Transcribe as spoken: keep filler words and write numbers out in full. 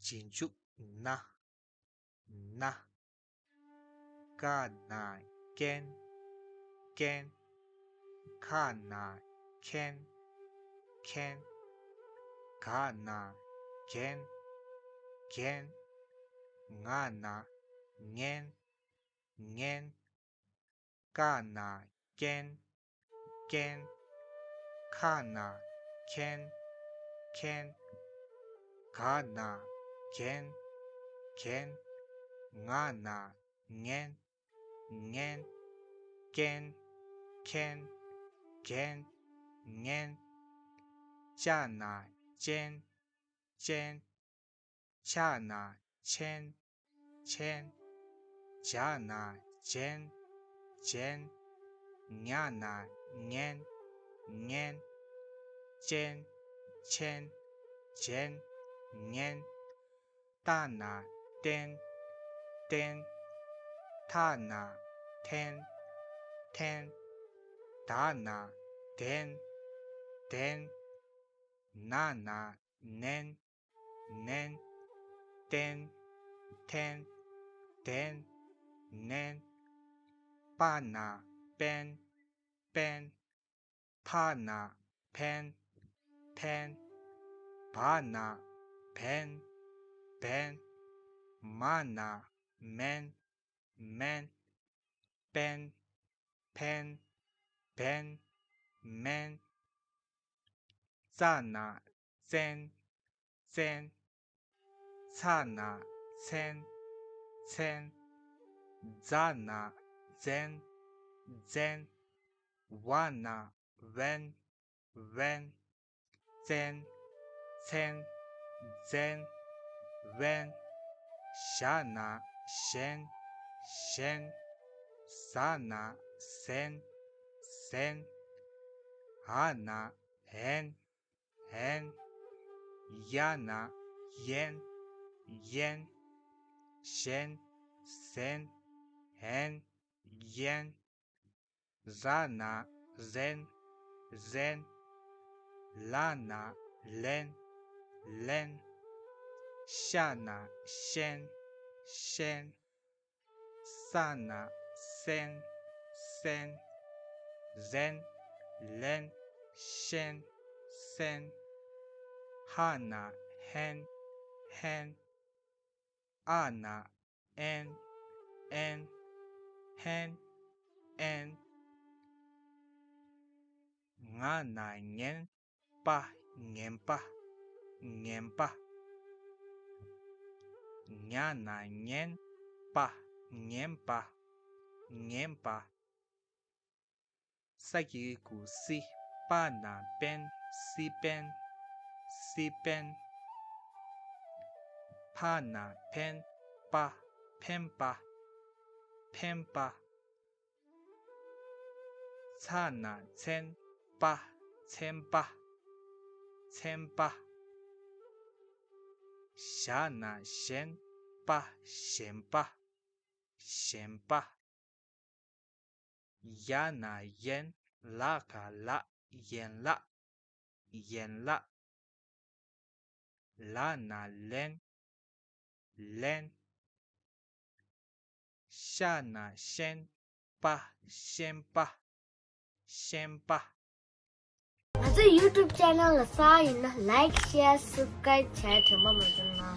རྗེས་འཇུག་ན། ན། ཀ་ན་ཀན། ཀན། ཁ་ན་ཁེན། ཁེན། ག་ན་གན། གན། ང་ན་ངན། ངན། ཀ་ན་ཀན། ཀན། ཁ་ན་ཁེན། ཁེན། ག་ན་གན། གན། ང་ན་ངན། ངན། ཀན། ཁེན། གན། ངན། ཅ་ན་ཅན། ཅན། ཆ་ན་ཆེན། ཆེན། ཇ་ན་ཇན། ཇན། ཉ་ན་ཉན། ཉན། ཅན། ཆེན། ཇན། ཉན། ཏ་ན་ཏན། ཏན། ཐ་ན་ཐེན། ཐེན། ད་ན་དན། དན། ན་ན་ནན། ནན། ཏན། ཐེན། དན། ནན། པ་ན་པན། པན། ཕ་ན་ཕན། ཕན། བ་ན་བན། བན། མ་ན་མན། མན། པན། ཕན། བན། མན། ཙ་ན་ཙན། ཙན། ཚ་ན་ཚན། ཚན། ཛ་ན་ཛན། ཛན། ཝ་ན་ཝན། ཝན། ཙན། ཚན། ཛན། ཝན། ཞ་ན་ཞན། ཞན། ཟ་ན་ཟན། ཟན། འ་ན་འན། འན། ཡ་ན་ཡན། ཡན། ཞན། ཟན། འན། ཡན། ཟ་ན་ཟན། ཟན། ལ་ན་ལན། ལན། ཤ་ན་ཤན། ཤན། ས་ན་སན། སན། ཟན། ལན། ཤན། སན། ཧ་ན་ཧན། ཧན། ཨ་ན་ཨན། ཨན། ཧན། ཨན། ང་ན་ངན། པ། ངན་པ། ངན་པ། ཉ་ན་ཉན། པ། ཉན་པ། ཉན་པ། ས་གི་གུ་སི། པ་ན་པན། སི་པན། སི་པན། ཕ་ན་ཕན། པ། ཕན་པ། ཕན་པ། ཚ་ན་ཚན། པ། ཚན་པ། ཚན་པ། ཞ་ན་ཞན། པ། ཞན་པ། ཞན་པ། ཡ་ན་ཡན། ལ་ག་ལ། ཡན་ལ། ཡན་ལ། ལ་ན་ལན། ལན། ཤ་ན་ཤན། པ། ཤན་པ། ཤན་པ། ང་ཚོའི་YouTube channel ལ་གསར་ཡིན་ན་like, share, subscribe བྱས་དྲན་པ་མ་བརྗེད་གནང་།